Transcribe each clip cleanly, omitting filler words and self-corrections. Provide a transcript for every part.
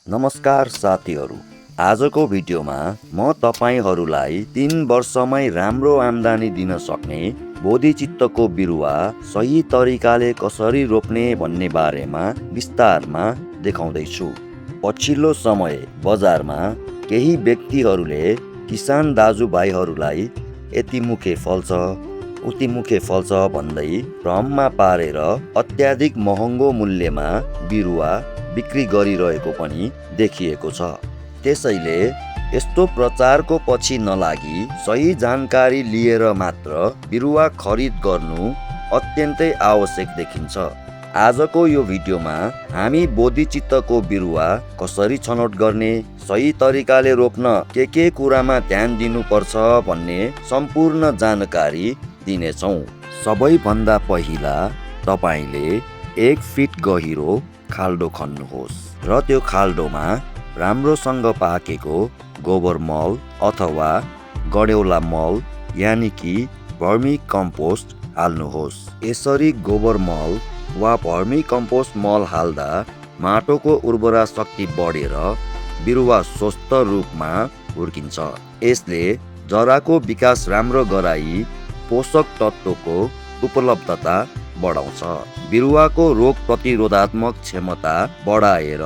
नमस्कार साथीहरू, आजको भिडियोमा म तपाईहरूलाई 3 वर्षमै राम्रो आम्दानी दिन सक्ने बोधिचित्तको बिरुवा सही तरिकाले कसरी रोप्ने भन्ने बारेमा विस्तारमा देखाउँदैछु। पछिल्लो समय बजारमा केही व्यक्तिहरूले किसान दाजुभाइहरूलाई यति मुखे फल्छ उति मुखे फल्छ भन्दै भ्रममा पारेर अत्याधिक महँगो मूल्यमा बिरुवा बिक्री गरिरहेको पनि देखिएको छ। त्यसैले यस्तो प्रचारको पछि नलागी सही जानकारी लिएर मात्र बिरुवा खरिद गर्नु अत्यन्तै आवश्यक देखिन्छ। आजको यो भिडियोमा हामी बोधिचित्तको बिरुवा कसरी छनौट गर्ने, सही तरिकाले रोप्न के कुरामा ध्यान दिनुपर्छ भन्ने सम्पूर्ण जानकारी दिनेछौँ। सबैभन्दा पहिला तपाईले 1 फिट गहिरो खाल्डो खन्नुहोस् र त्यो खाल्डोमा राम्रोसँग पाकेको गोबर मल अथवा गड्यौला मल यानि कि भर्मी कम्पोस्ट हाल्नुहोस्। यसरी गोबर मल वा भर्मी कम्पोस्ट मल हाल्दा माटोको उर्वरा शक्ति बढेर बिरुवा स्वस्थ रूपमा हुर्किन्छ। यसले जराको विकास राम्रो गराई पोषक तत्त्वको उपलब्धता बढाउँछ। बिरुवाको रोग प्रतिरोधात्मक क्षमता बढाएर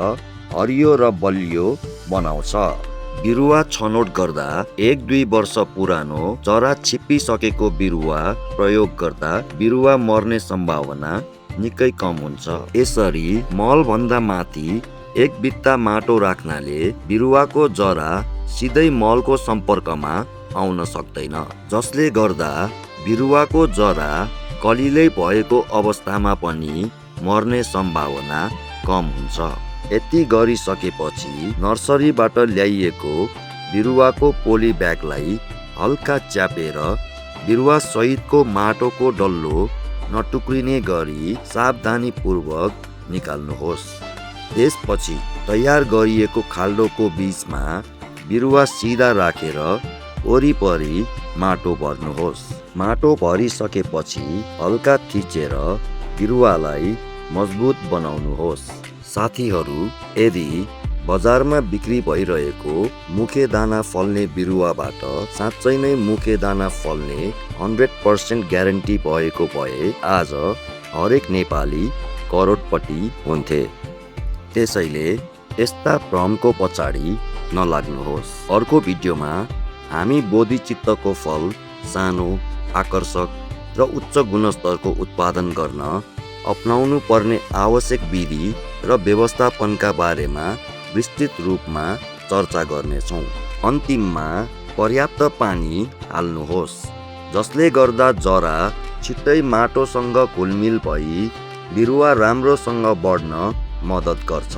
हरियो र बलियो बनाउँछ। बिरुवा छनौट गर्दा 1-2 वर्ष पुरानो जरा छिप्पिसकेको बिरुवा प्रयोग गर्दा बिरुवा मर्ने सम्भावना निकै कम हुन्छ। यसरी मल भन्दा माथि 1 बित्ता माटो राख्नाले बिरुवाको जरा सिधै मलको सम्पर्कमा आउन सक्दैन, जसले गर्दा बिरुवाको जरा कलिलै भएको अवस्थामा पनि मर्ने सम्भावना कम हुन्छ। यति गरिसकेपछि नर्सरीबाट ल्याइएको बिरुवाको पोली ब्यागलाई हल्का च्यापेर बिरुवा सहितको माटोको डल्लो नटुक्रिने गरी सावधानीपूर्वक निकाल्नुहोस्। त्यसपछि तयार गरिएको खाल्डोको बीचमा बिरुवा सिधा राखेर वरिपरि माटो भर्नुहोस्। माटो भरिसकेपछि हल्का थिचेर बिरुवालाई मजबुत बनाउनुहोस्। साथीहरू, यदि बजारमा बिक्री भइरहेको मुखे दाना फल्ने बिरुवाबाट साँच्चै नै मुखे दाना फल्ने 100% ग्यारेन्टी भएको भए आज हरेक नेपाली करोडपति हुन्थे। त्यसैले यस्ता भ्रमको पछाडि नलाग्नुहोस्। अर्को भिडियोमा हामी बोधिचित्तको फल सानो, आकर्षक र उच्च गुणस्तरको उत्पादन गर्न अपनाउनु पर्ने आवश्यक विधि र व्यवस्थापनका बारेमा विस्तृत रूपमा चर्चा गर्नेछौँ। अन्तिममा पर्याप्त पानी हाल्नुहोस्, जसले गर्दा जरा छिट्टै माटोसँग घुलमिल भई बिरुवा राम्रोसँग बढ्न मद्दत गर्छ।